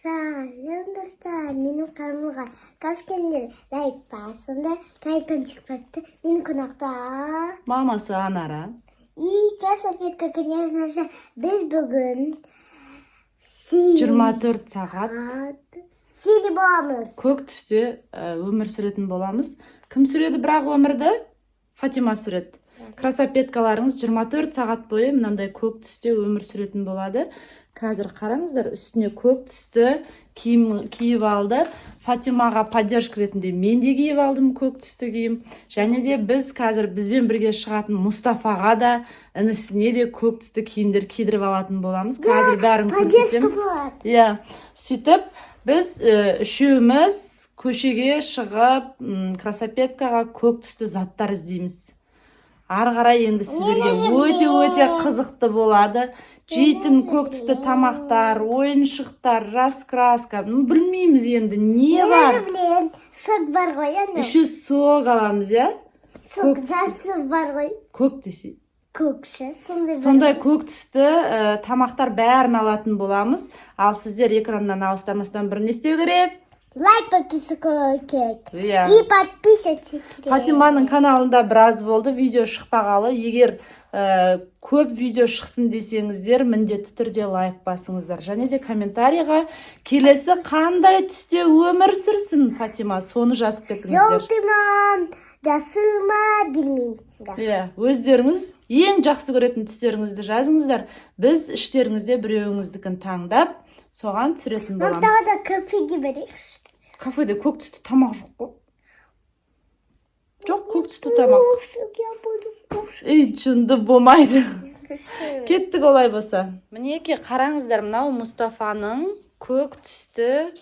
Сәлем, достар! Менің каналыма қош келдіңдер. Лайк басыңдар, колокольчик басты. Менің қонақта Мамасы Анара. И красопетка, конечно же. Біз бүгін 24 сағат синий боламыз. Көк түсте өмір сүретін боламыз. Кім сүреді бірақ өмірді? Фатима сүреді. Красопеткаларыңыз 24 сағат бойы мынандай көк түсте өмір сүретін болады. Қазір қараңыздар, үстіне көк түсті киім киіп алды. Фатимаға поддержка ретінде мен де киіп алдым көк түсті киім. Және де біз қазір бізбен бірге шығатын Мұстафаға да, інісіне де көк түсті киімдер кидіріп алатын боламыз. Қазір бәрін Поддержка көрсетеміз. болады. Иә, сөйтіп біз үшеуміз көшеге шығып, красопеткаға көк түсті заттар іздейміз. Ары қарай енді сіздерге Мен өте өте білемін. қызықты болады. Жейтін Мен көк түсті білемін. тамақтар, ойыншықтар, раскраска. Ну, білмейміз енді не Мен бар. уже білемін. Сок бар ғой ана. Еще сок аламыз, иә? Сок көк түсті. жасыл бар ғой. Көк десе. Көк ше, сондай бар Сондай ғой. көк түсті тамақтар бәрін алатын боламыз. Ал сіздер экраннан алыстамастан бұрын не істеу керек? Лайк, подписку керек. Иә. И подписываться керек. Фатиманың каналында біраз болды видео шықпағалы. Егер көп видео шықсын десеңіздер, міндетті түрде лайк басыңыздар. Және де комментарийға келесі қандай түсте өмір сүрсін Фатима, соны жазып кетіңіздер. Желтый ма, жасыл ма, білмеймін. Да. Иә, өздеріңіз ең жақсы көретін түстеріңізді жазыңыздар. Біз іштеріңізде біреуіңіздікін таңдап, соған түсіретін Нам боламыз. тағы да кафеге барайықшы. Кафеде көк түсті тамақ жоқ қой. Жоқ, көк түсті тамақ. Кушать я буду кушать. Ей, жынды болмайды. Кеттік олай болса. Мінекей, қараңыздар, мынау Мұстафаның көк түсті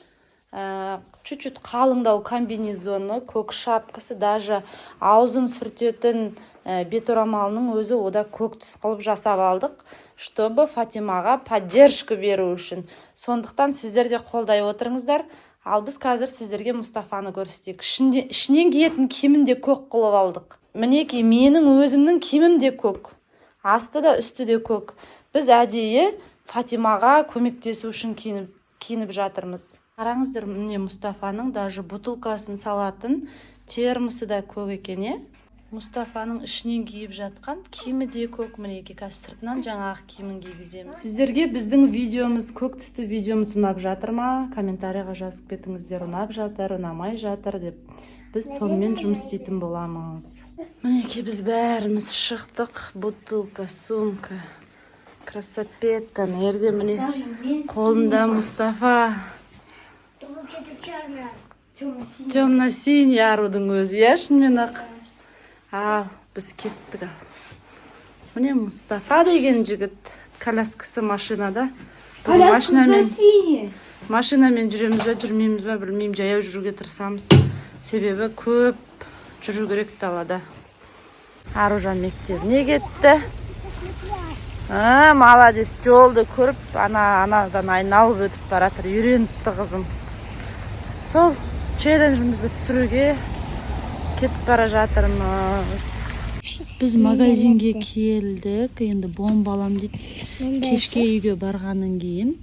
чуть-чуть қалыңдау комбинезоны, көк шапкасы, даже аузын сүртетін бет орамалының өзі ода көк түс қылып жасап алдық, чтобы Фатимаға поддержка беру үшін. Сондықтан сіздер де қолдай отырыңыздар. Ал біз қазір сіздерге Мұстафаны көрсетейік. Ішінен киетін киімін де көк қылып алдық. Мінекей, менің өзімнің киімім де көк. Асты да, үсті де көк. Біз әдейі Фатимаға көмектесу үшін киініп жатырмыз. Қараңыздар, міне, Мұстафаның даже бутылкасын салатын термосы да көк екен, иә? Мұстафаның ішінен киіп жатқан киімі де көк, мінекей, қазір сыртынан жаңағы киімін кигіземіз. Сіздерге біздің видеомыз, көк түсті видеомыз ұнап жатыр ма? Комментарийға жазып кетіңіздер, ұнап жатыр, ұнамай жатыр деп. Біз сонымен жұмыс істейтін боламыз. Мінекей, біз бәріміз шықтық. Бутылка, сумка, красопетка. Мына жерде, міне, қолында Мұстафа. Вообще-то черная. Темно-синий. Темно-синий арудың өзі, иә, шынымен ақ. Ал біз кеттік. Ал міне, Мұстафа деген жігіт, коляскасы машинада. Бүгін Коляска машинамен синяя. Машинамен жүреміз ба, жүрмейміз ба, білмеймін. Жаяу жүруге тырысамыз, себебі көп жүру керек далада. Аружан мектебіне кетті. А, молодец, жолды көріп, ана анадан айналып өтіп бара жатыр, үйреніпті қызым. Сол челленджімізді түсіруге кетіп бара жатырмыз. Біз магазинге келдік. Енді бомба алам дейді. Кешке үйге барғаннан кейін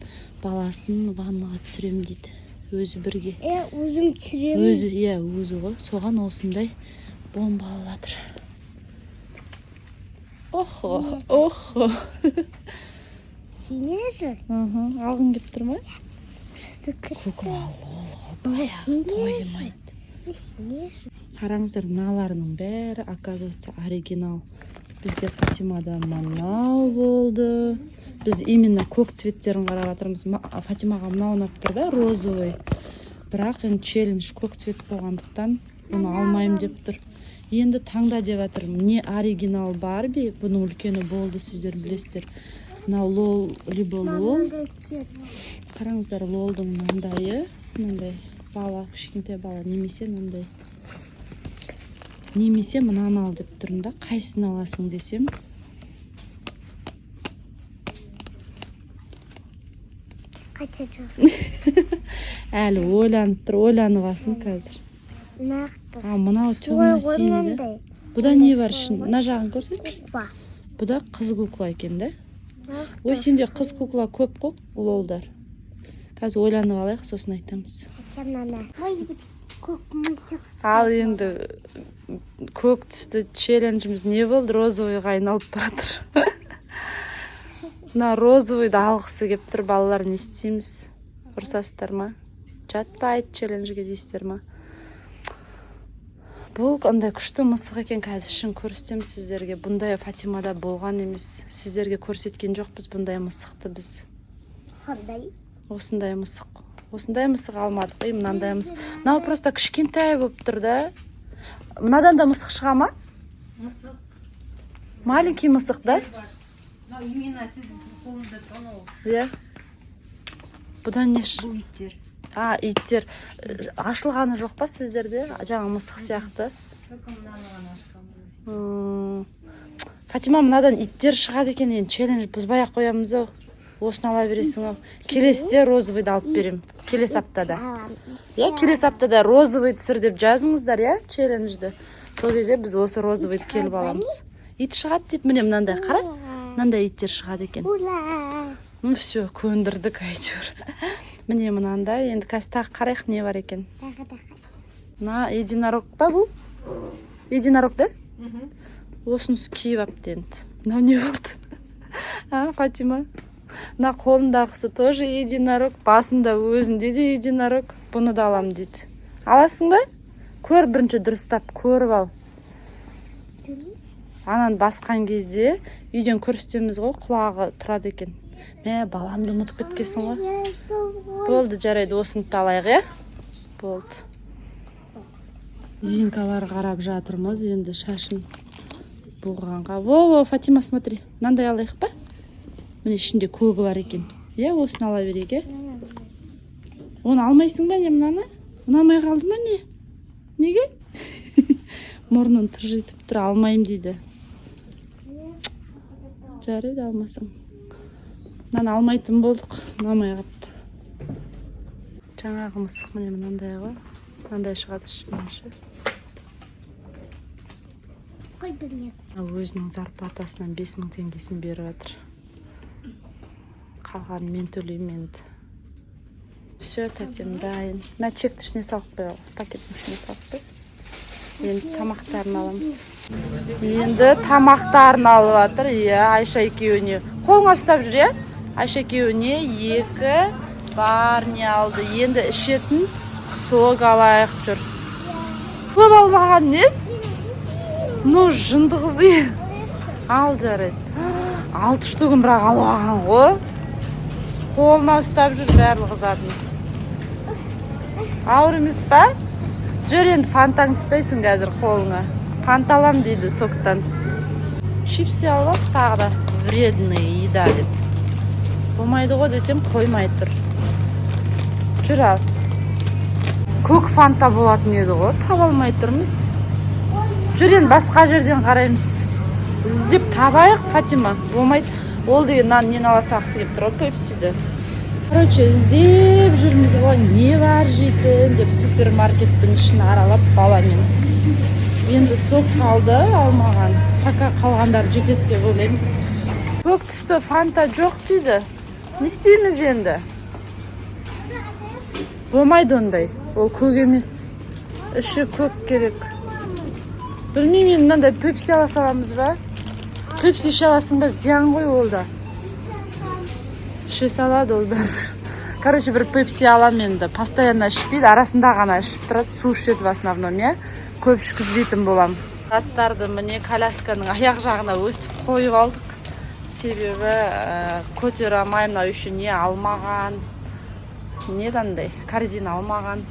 баласын ваннаға түсіремін дейді, өзі бірге. Өзім түсіремін. Өзі, иә, өзі ғой. Соған осындай бомба алып жатыр. Охо, охо! Синий же. Мхм, алғың келіп тұр ма? Что Кукла Лол ғой, баяғы. Синий. Тоймайды. Синий же. Қараңыздар, мыналарының бәрі, оказывается, оригинал. Бізде Фатимада мынау болды. Біз именно көк цветтерін қарап жатырмыз. Фатимаға мынау ұнап тұр да, розовый. Бірақ енді челлендж көк цвет болғандықтан, бұны алмаймын деп тұр. Енді таңда деп жатырмын. Не оригинал Барби, бұның үлкені болды, сіздер білесіздер, мынау Лол, либо Лол. Қараңыздар, Лолдың мынандайы, мынандай бала, кішкентай бала, немесе мынандай, немесе мынаны ал деп тұрмын да. Қайсысын аласың десем, Қайта жоқ. Әлі ойланып тұр. Ойланып алсын қазір. Нақты. А мынау Солай темно ғой. синий да. Мынандай. Бұда не бар ішін, мына жағын көрсетші. Кукла. Бұда қыз кукла екен да. Нақты. Ой, сенде қыз кукла көп қой, Лолдар. Қазір ойланып алайық, сосын айтамыз. Хотя мынаны. Ой, көк мысық. Ал енді көк түсті челленджіміз не болды? Розовыйға айналып бара жатыр. Мына розовыйды алғысы келіп тұр балалар, не істейміз? Ұрсасыздар ма? Жатпайды челленджге дейсіздер ма? Бұл андай күшті мысық екен, қазір ішін көрсетемін сіздерге. Бұндай Фатимада болған емес. Сіздерге көрсеткен жоқпыз бұндай мысықты біз. Қандай? Осындай мысық. Осындай мысық алмадық. И мынандай мысық. Мынау просто кішкентай болып тұр да. Мынадан да мысық шыға ма? Мысық. Маленький мысық, да? Мынау именно сіздің қолыңызда тұрған ол. Иә. Бұдан не Бұл иттер. А, иттер. Ашылғаны жоқ па сіздерде? Жаңа мысық сияқты. Только мынаны ғана ашқанбыз. Фатима, мынадан иттер шығады екен, енді челлендж бұзбай ақ қоямыз ау. Осыны ала бересің ау. Келесіде розовыйды алып беремін. Келесі аптада. Аламын. Иә, келесі аптада розовый түсір деп жазыңыздар, иә, челленджді. Сол кезде біз осы розовыйды келіп аламыз. Ит шығады дейді, міне мынандай, қара. Мынандай иттер шығады екен. Ура! Ну все, көндірдік әйтеуір. Міне мынандай, енді қазір тағы қарайық не бар екен. Тағы тағы. Мына единорог па бұл? Единорог да? Осынысы киіп алыпты енді. Мынау не болды? А, Фатима? Мына қолындағысы тоже единорог, басында өзінде де единорог. Бұны да алам дейді. Аласың ба? Көр, бірінші дұрыстап көріп ал. Ананы басқан кезде үйден көрсетеміз ғой, құлағы тұрады екен. Мә, баламды ұмытып кеткенсің ғой. Я сол ғой. Болды, жарайды, осыны да алайық, иә? Болды. Резинкалар қарап жатырмыз, енді шашын буғанға. Во, во, Фатима, смотри, мынандай алайық па? Міне ішінде көгі бар екен. Иә, осыны ала берейік, иә? Оны алмайсың ба, не мынаны? Ұнамай қалды ма, не? Неге? Мұрнын тыржитып тұр, алмаймын дейді. Жарайды, алмасаң. Мынаны алмайтын болдық, ұнамай қалыпты. Жаңағы мысық міне мынандай ғой. Мынандай шығады ішінен ше. Қой білмек. Өзінің зарплатасынан 5000 теңгесін беріп жатыр. Қалғанын мен төлеймін енді. Все, тәтем дайын. Мә, чекті ішіне салып қой, пакеттің ішіне салып қой. Енді тамақтарын аламыз. Енді тамақтарын алып жатыр. Иә, Айша екеуіне. Қолыңа ұстап жүр, иә? Айша екеуіне екі Барни алды. Енді ішетін сок алайық жүр. Көп алмаған несі? Ну, жынды қыз е. Ал, жарайды. Алты штугін бірақ алып алған ғой. Қолына ұстап жүр барлық затын. Ауыр емес па? Жүр енді, фантаңды ұстайсың қазір қолыңа. Фанта алам дейді соктан. Чипсы алып алып тағы да вредный еда деп. Болмайды ғой десем, қоймай тұр. Жүр, ал. Көк фанта болатын еді ғой, таба алмай тұрмыз. Жүр енді, басқа жерден қараймыз. Іздеп табайық, Фатима. Болмайды. Ол деген мынаны нені ала салғысы келіп тұр ғой, пепсиді. Короче, іздеп жүрміз ғой, не бар жейтін деп, супермаркеттің ішін аралап баламен. Енді сок қалды алмаған. Пока қалғандары жетеді деп ойлаймыз. Көк түсті фанта жоқ дейді. Не істейміз енді? Болмайды ондай. Ол көк емес. Іші көк керек. Білмеймін енді, мынандай пепси ала саламыз ба? Пепси іше аласың ба? Зиян ғой ол да. Іше салады ол бәрі. Короче, бір пепси аламын енді. Постоянно ішпейді, арасында ғана ішіп тұрады. Су ішеді в основном, иә? Көп ішкізбейтін болам. Заттарды міне колясканың аяқ жағына өстіп қойып алдық. Себебі көтере алмаймын, мынау еще не алмаған. Не андай корзина алмаған.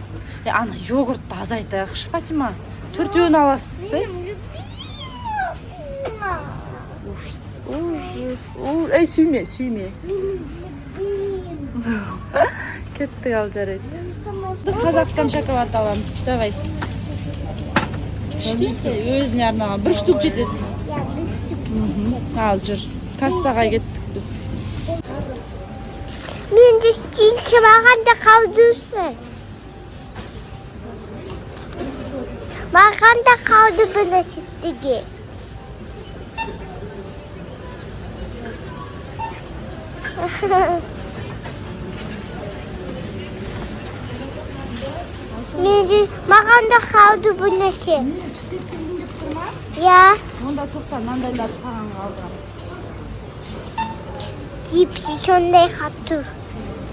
Е, ана йогуртты азайтайықшы, Фатима. Төртеуін аласыз, е? Ужас, ужас, ужас. Ей, сүйме, сүйме. Кеттік, ал, жарайды. Қазақстан шоколад аламыз. Давай. Кішкентай өзіне арналған бір штук жетеді. Иә, бір штук. Ал, жүр. Кассаға кеттік біз. Мен де істейінші, маған да қалдырсын. Маған да қалды бір нәрсе істеуге. Мен де, маған да қалды бұл нәрсе. Не, шүтеткізгің келіп тұр ма? Иә. Онда тоқта, мынандайларды саған қалдырамын. Чипсы сондай қалып тұр.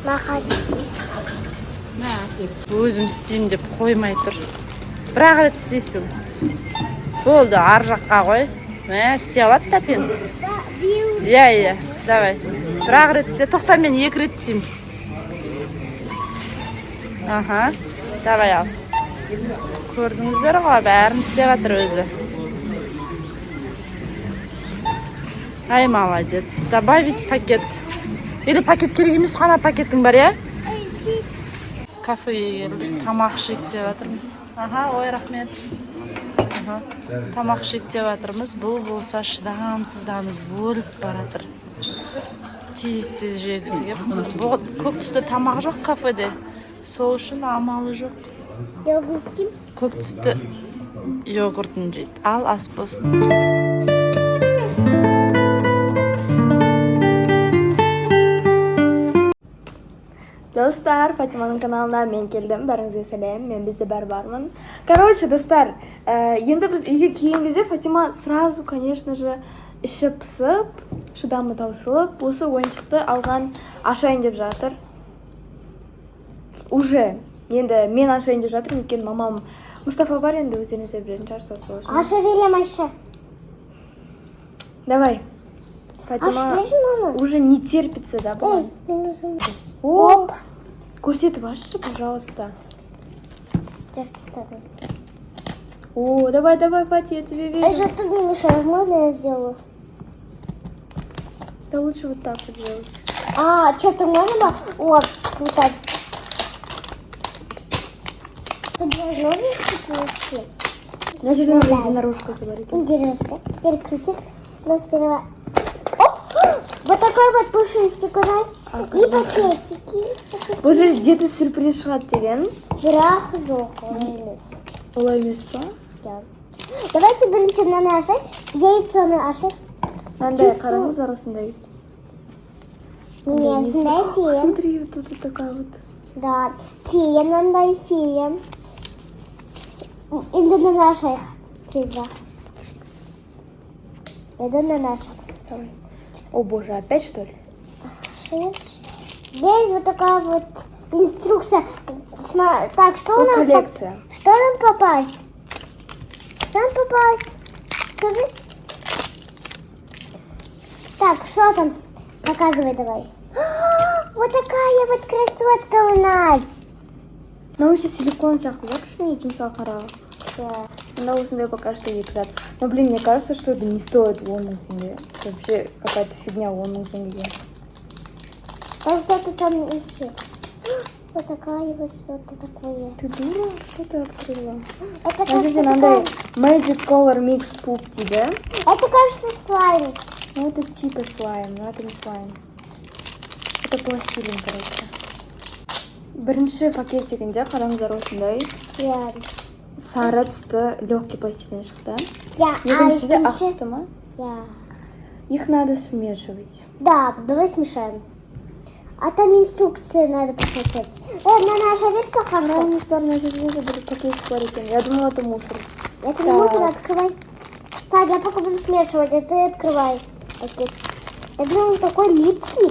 Маған. Мә, өзім істеймін деп қоймай тұр. Бір ақ рет істейсің. Болды, ар жаққа қой. Мә, істей алады тәтең. Иә, давай. Бір ақ рет істе. Тоқта, мен екі рет істеймін. Аха, давай, ал. Көрдіңіздер ғой, бәрін істеп жатыр өзі. Ай, молодец. Добавить пакет. Или пакет керек емес қой, ана пакетің бар, иә? Кафеге келдік, тамақ ішейік деп жатырмыз. Аха, ой, рахмет. Аха. Тамақ ішейік деп жатырмыз. Бұл болса шыдамсызданып өліп баратыр. Тез тез жегісі келіп. Бұл көк түсті тамақ жоқ кафеде. Сол үшін амалы жоқ. Йогурт. Көк түсті йогуртын жейді. Ал, ас болсын. Достар, Фатиманың каналына мен келдім. Бәріңізге сәлем. Мен бізде бәрі бармын. Короче, достар, енді біз үйге келген кезде Фатима сразу, конечно же, іші пысып, шыдамы таусылып, осы ойыншықты алған, ашайын деп жатыр. Уже. Енді мен ашайын деп жатырмын, өйткені мамам Мұстафа бар, енді өздеріңіз де білетін шығарсыздар, сол үшін. Аша берем, аша. Давай. Ашып Фатима берші мама. уже не терпится, да, бұған? Ей, мен өзім. Оп. Көрсетіп ашшы, пожалуйста. Жыртып тастадым. О, давай, давай, Фати, я тебе верю. А что ты мне мешаешь? Можно я сделаю? Да лучше вот так вот делать. А, что-то можно было? О, вот так. Тут ножницы получили. Мына жерден единорожка бар екен. Интересно. Теперь ключик. У нас сперва... Оп! Вот такой вот пушистик у нас. И пакетики. Бұл жерде жеті сюрприз шығады деген. Бірақ жоқ, олай емес. Олай емес па? Иә. Давайте бірінші мынаны ашайық. Яйцоны ашайық. Мынандай Чувствую. қараңыздар, осындай. Міне, осындай фея. Смотри, вот тут вот такая вот. Да, фея, мынандай фея. Енді мынаны ашайық. Тезірек. Енді мынаны ашамыз. О боже, опять, что ли? Шесть. Здесь вот такая вот инструкция. Так, что Вот нам коллекция. Что нам попасть? Что нам попасть? Скажи. Так, что там? Показывай давай. Вот такая вот красотка у нас. Мынау еще силикон сияқты да, кішкене жұмсақ қара. Да. Мында осындай пока что екі зат. Но, блин, мне кажется, что это не стоит 10 000 теңге. Это вообще какая-то фигня 10 000 теңгеге. А что-то там еще. Вот такая вот что-то такое. Ты дура? Что ты открыла? Это Мына кажется, жерде мынандай такая- Magic Color Mix Poop дейді. Это кажется слайм. Ну, это типа слайм, но это не слайм. Это пластилин, короче. Бірінші пакетигінде қараңыздар, осындай Я. сары түсті легкий пластилин шықты. Я. Екіншіде ақ екінші- түсті ма? Я. Их надо смешивать. Да, давай смешаем. А там инструкции надо посмотреть. На наша ветка хорошо. Қараңыздар, мына жерде де бір пакетик бар екен. Я думала, это мусор. Это не мусор, открывай. Так, я пока буду смешивать, а ты открывай пакет. Я думаю, он такой липкий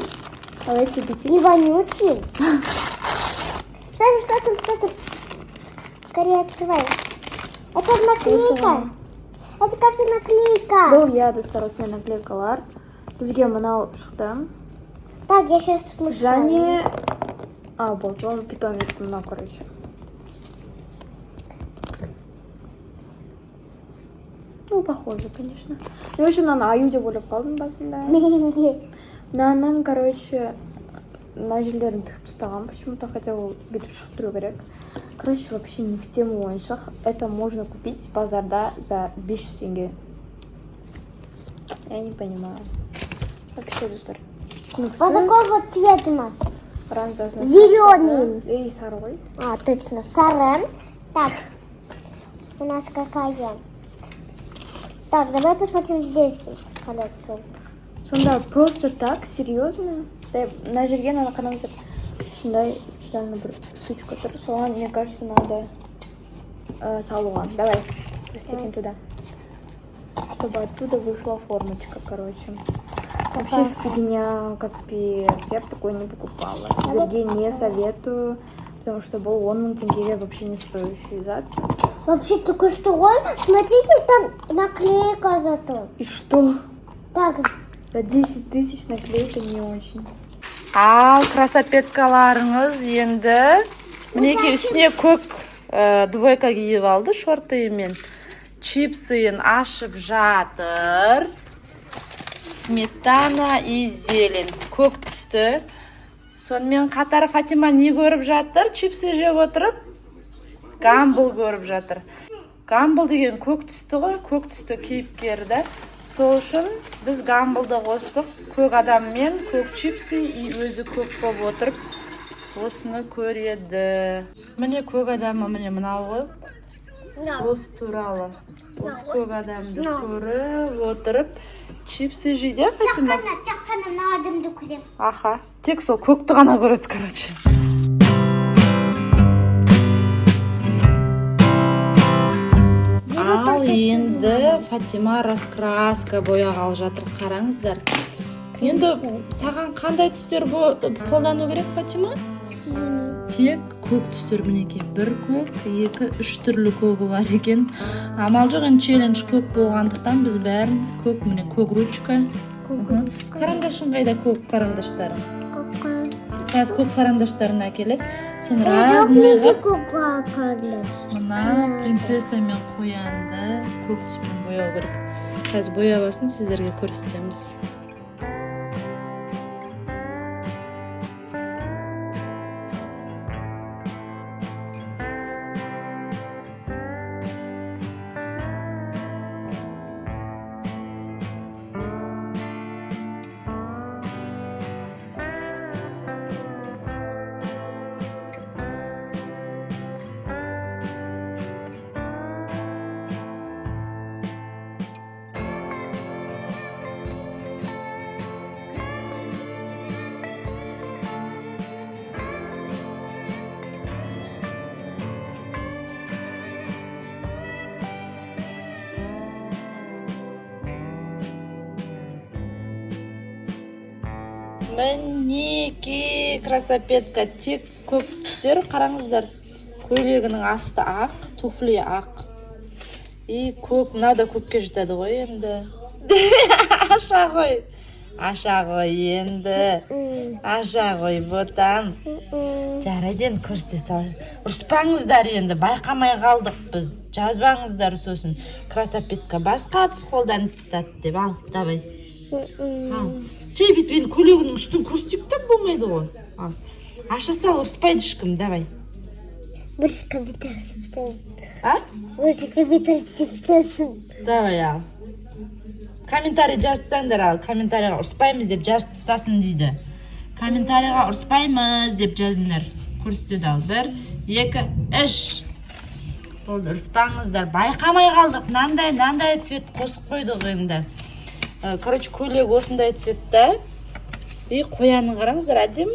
Давайте бить. и вонючий. Что там, что там, что там? Скорее открывай. Это наклейка. Это, кажется, наклейка. Бұл, иә, достар, осындай наклейкалар. Бізге мынау шықты. Так, я сейчас смешаю. Және а, болды, ол питомец мынау, короче. Ну, похоже, конечно. Ну, еще мынаны аю деп ойлап қалдым басында. Менде. Мынаның, короче, мына жерлерін тігіп тастаған почему-то, хотя ол бүйтіп шығып тұру керек. Короче, вообще не в тему ойыншық. Это можно купить базарда за 500 теңге. Я не понимаю. Вообще, достар, түсініксіз. Вот такой вот цвет у нас. Қараңыздар, Зеленый. Ей, сары ғой. А, точно, сары. Так, у нас какая? Так, давай посмотрим здесь коллекцию. Сонда просто так, серьезно? Да, мына жерге мынаны қараңыздар. Осындай Специально бір штучка тұр, соған, мне кажется, надо салуға. Давай расстелим туда, чтобы оттуда вышла формочка. Короче, вообще фигня, капец, я бы такое не покупала, сіздерге не советую, потому что бұл 10 000 теңгеге вообще не стоящий зат. Вообще только что он, смотрите, там наклейка зато. И что? Так, За 10 тысяч наклейка не очень. Ал, красопеткаларыңыз енді мінекей, үстіне көк двойка киіп алды, шортымен чипсыын ашып жатыр. Сметана и зелень, көк түсті. Сонымен қатар Фатима не көріп жатыр чипсы жеп отырып? Гамбл көріп жатыр. Гамбл деген көк түсті ғой, көк түсті кейіпкері да. Сол үшін біз Гамблды қостық, көк адаммен көк чипсы, и өзі көк болып отырып осыны көреді. Міне, көк адамы, міне, мынау ғой. Осы туралы, осы көк адамды көріп отырып чипсы жейді, иә, Фатима? Тек қана, тек қана мына адамды көремін. Аха, тек сол көкті ғана көреді, короче. Ал енді Фатима раскраска бояғалы жатыр, қараңыздар. Енді саған қандай түстер қолдану керек, Фатима? Тек көк түстер. Мінекей, бір көк, екі, үш түрлі көгі бар екен. Амал жоқ енді, челлендж көк болғандықтан, біз бәрін көк. Міне, көк ручка. Карандашың қайда, көк карандаштарың? Қазір көк карандаштарын әкеледі, соны разный Менде қылып көк карандаш. Мына принцесса мен қоянды көк түспен бояу керек. Қазір бояп алсын, сіздерге көрсетеміз. Мінекей, красопетка, тек көк түстер, қараңыздар. Көйлегінің асты ақ, туфли ақ и көк. Мынау да көкке жатады ғой енді. Аша ғой, аша ғой енді, аша ғой, ботам. Жарайды, енді көрсете сал. Ұрыспаңыздар енді, байқамай қалдық біз. Жазбаңыздар сосын, красопетка басқа түс қолданып тастады деп. Ал, давай, ал, жай бүйтіп енді көйлегінің үстін көрсетсек те болмайды ғой. Ал, аша сал, ұрыспайды ешкім, давай. Больше комментариев ставим. А? Больше комментариев ставим. Давай, ал, комментарий жазып тастаңдар. Ал, комментарийға «ұрыспаймыз» деп жазып тастасын дейді. Комментарийға «ұрыспаймыз» деп жазыңдар. Көрсетеді. Ал, бір, екі, үш, болды. Ұрыспаңыздар, байқамай қалдық, мынандай мынандай цвет қосып қойдық енді. Короче, көйлек осындай цветта и қоянын қараңыздар, әдемі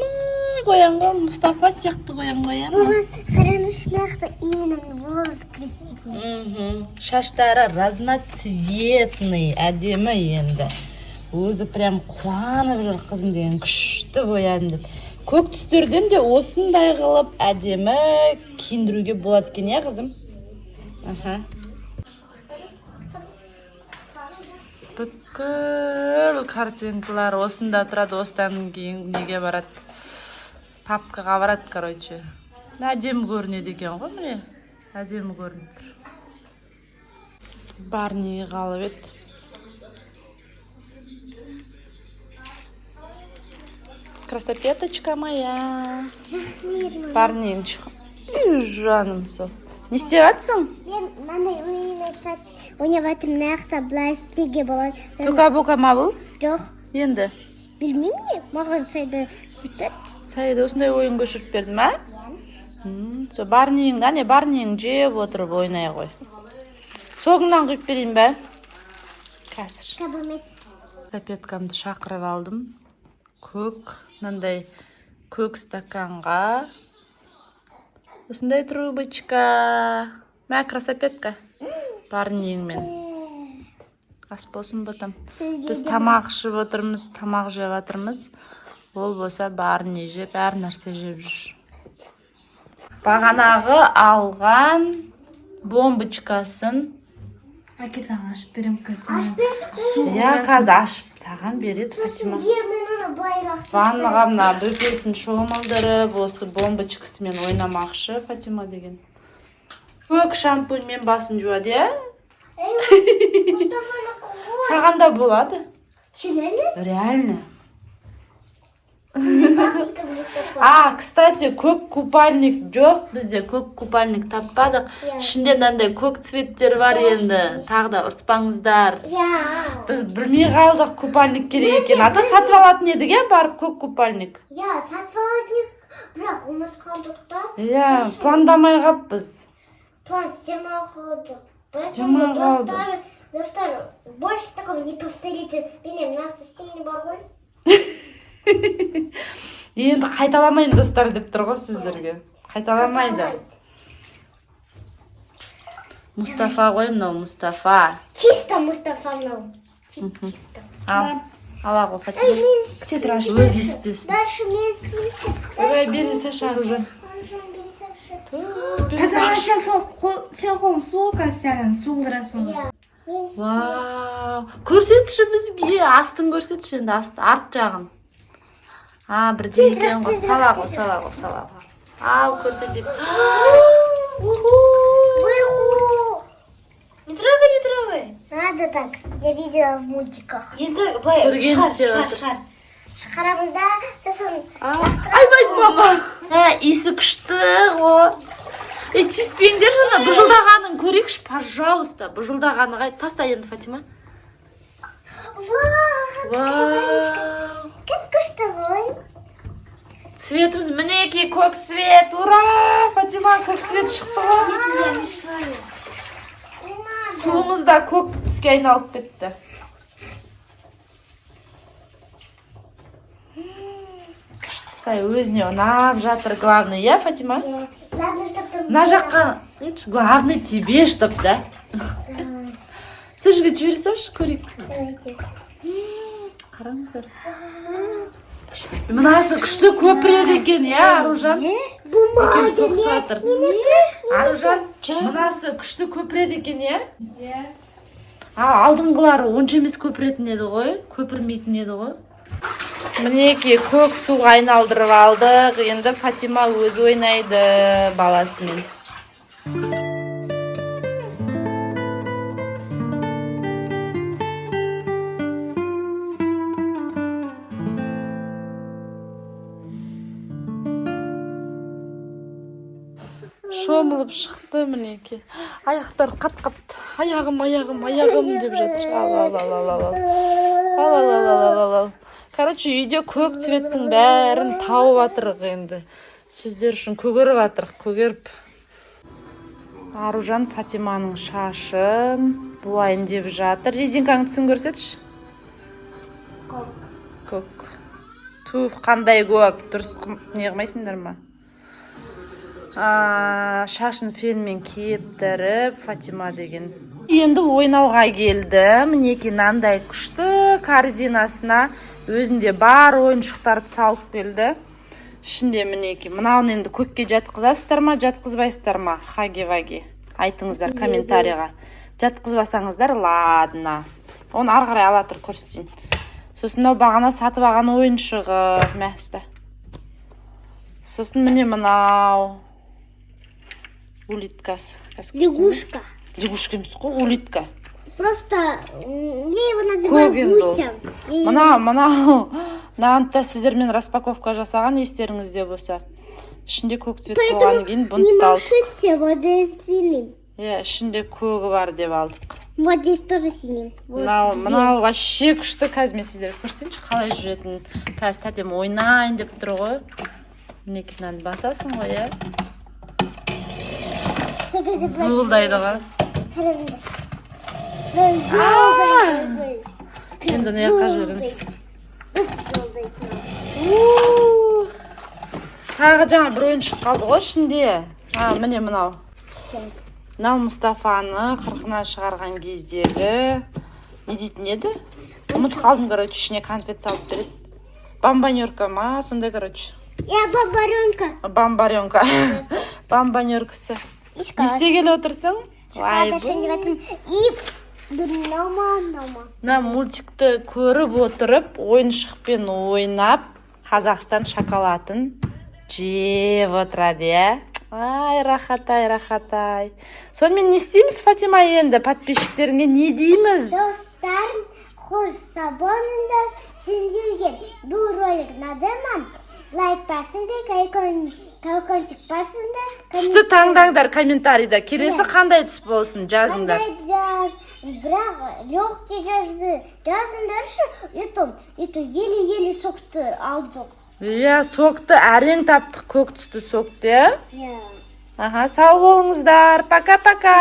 қоян ғой, Мұстафа сияқты қоян ғой, иә? Мама, қараңызшы, нақты именно волос красивый. Шаштары разноцветный, әдемі енді. Өзі прям қуанып жүр қызым деген, күшті боядым деп. Көк түстерден де осындай қылып әдемі киіндіруге болады екен, иә, қызым? Аха. Бүткіл картинкалар осында тұрады, осыдан кейін неге барады? Папкаға барады, короче. Әдемі көрінеді екен ғой, міне. Әдемі көрініп тұр. Барни қалып еді. Красопеточка моя. Барниң. Жаным сол. Не істеп жатсың? Мен мынандай ойын айтады. Ойнап жатырмын, мына жақта былай істеуге болады. Тока Бока ма бұл? Жоқ, Енді. білмеймін не. Маған Сайда істеп берді. Саида осындай ойын көшіріп берді ма? Сол Барниіңді, әне, Барниің жеп отырып ойнай ғой. Согыңнан құйып берейін бе? Қазір. Каб емес. Красопеткамды шақырып алдым. Көк, мынандай көк стаканға Осындай трубочка. Мә, красопетка. Барниіңмен. Ас болсын, ботам. Біз тамақ ішіп отырмыз, тамақ жеп жатырмыз. Ол болса барни жеп, әр нәрсе жеп жүр. Бағанағы алған бомбочкасын. Әке, саған ашып беремін қазір. Иә, қазір ашып саған береді Фатима. Мен оны былай лақтырып. Ваннаға мына бөпесін шомылдырып, осы бомбочкасымен ойнамақшы Фатима деген. Көк шампуньмен басын жуады, иә? Ей, Мұстафанікі ғой. Саған да болады. Реально? Реально. Папика Мұстафа. А, кстати, көк купальник жоқ бізде, көк купальник таппадық. Иә. Ішінде мынандай көк цветтер бар енді. Тағы да ұрыспаңыздар. Иә. Біз білмей қалдық купальник керек екен. А то сатып алатын едік, иә, барып көк купальник. Иә, сатып алатын едік, бірақ ұмытып қалдық та. Иә, пландамай қаппыз. План істемей қалдық. Істемей Поэтому, қалдық. достар, достар, больше такого не повторите. Менде нақты синий бар ғой. Енді қайталамаймын, достар, деп тұр ғой сіздерге. Қайталамайды. Мұстафа ғой мынау, Мұстафа. Чисто Мұстафа мынау. Чисто. Ал, ала ғой, Ей, Фатима. мен Күте тұр, ашып. Өзі істесін. Дальше мен істейінші. Ойбай, бері салшы, Аружан. Аружан, бері салшы. Ту, бері Қазір салшы. сен сол қол, сен қолың су қазір, сен су қылдырасың ғой. Иә. Мен істеймін. Вау. Көрсетші бізге, астын көрсетші енді, асты, арт жағын. А, бірдеңе екен ғой. Тезірек, Сала ғой, тезірек. сала ғой, сала ғой. Ал, көрсетейік. Выху. Не трогай, не трогай. Надо так. Я видела в мультиках. Енді былай Көрген шығар, істеп шығар, отыр. шығар. Шығарамыз да, сосын Айбай, мама. Ә, иісі күшті ғой. Ей, тиіспеңдер жаңа, быжылдағанын көрейікші, пожалуйста. Быжылдағаны қай? Таста енді, Фатима. Вау, Вау. как күшті ғой. Цветіміз мінекей көк цвет. Ура! Фатима, көк цвет шықты ғой. Я мешаю. Не надо. Суымыз да көк түске айналып кетті. Күшті сай, өзіне ұнап жатыр, главный, иә, Фатима? Иә. Главное, чтоб там Мына жаққа, видишь, главный тебе, чтоб, да? Сол жерге жібере салшы, көрейік. Давайте. Қараңыздар. Мынасы күшті көпіреді екен, иә, Аружан? Бумага. Екеуі соғысып жатыр. Аружан, мынасы күшті көпіреді екен, иә? Иә. А, алдыңғылары онша емес көпіретін еді ғой, көпірмейтін еді ғой. Мінекей, көк суға айналдырып алдық. Енді Фатима өзі ойнайды баласымен. Шомылып шықты мінекей. Аяқтар қат қат. Аяғым, аяғым, аяғым деп жатыр. Ал, ал, ал, ал, ал, ал. Ал, ал, ал, ал, ал, ал. Короче, үйде көк цветтің бәрін тауып жатырық енді. Сіздер үшін көгеріп жатырық, көгеріп. Аружан Фатиманың шашын буайын деп жатыр. Резинканың түсін көрсетші. Көк. Көк. Туф, қандай көк? Дұрыс не қылмайсыңдар ма? А, шашын фенмен кептіріп Фатима деген. Енді ойнауға келді. Мінекей, мынандай күшті корзинасына өзінде бар ойыншықтарды салып келді. Ішінде мінекей, мынауны енді көкке жатқызасыздар ма, жатқызбайсыздар ма? Хаги ваги. Айтыңыздар комментарийға. Жатқызбасаңыздар, ладно. Оны ары қарай ала тұр, көрсетейін. Сосын мынау бағана сатып алған ойыншығы. Мә, ұста. Сосын міне мынау улиткасы. Қазір көрсетейін. Лягушка. Лягушка емес қой, улитка. Просто я его называю Көк енді ол. гусем. Я его- Мына мынау мынаны да сіздермен распаковка жасаған естеріңізде болса. Ішінде көк цвет болғаннан кейін Не бұны да алдық. молчите, вот здесь синий. Иә, ішінде көгі бар деп алдық. Вот здесь тоже синий. Вот Мынау две. мынау вообще күшті. Қазір мен сіздерге көрсетейінші қалай жүретінін. Қазір тәтем ойнайын деп тұр ғой. Мінекей, мынаны басасың ғой, иә. Сол кезде былай Зуылдайды ғой. қараңдар. Зуылдайды. Енді мына жаққа жібереміз. Зуылдайды. У. Тағы жаңа бір ойыншық қалды ғой ішінде. А, міне, мынау. Мынау Мұстафаны қырқынан шығарған кездегі, не дейтін еді, ұмытып қалдым. Короче, ішіне конфет салып береді, бомбонерка ма, сондай, короче. Я бомбонерка. Бомбонерка, бомбонеркасы. И Не шоколад. істегелі отырсың? Шоколад ашайын деп жатырмын. И нома, нома. Мына мультикті көріп отырып, ойыншықпен ойнап, Қазақстан шоколадын жеп отырады, иә. Ай, рахат ай, рахат ай. Сонымен, не істейміз, Фатима? Енді подписчиктеріңе не дейміз? Достар, қош сау болыңдар. Сендерге бұл ролик ұнады ма? Лайк басыңдар, колокольчик басыңдар. Түсті таңдаңдар комментарийда, келесі қандай түс болсын, жазыңдар. Қандай жаз, бірақ легкий жазды. Жазыңдаршы, это еле-еле сокты алдық. Иә, сокты әрең таптық, көк түсті сокты, иә. Иә. Аха, сау болыңыздар, пока пока.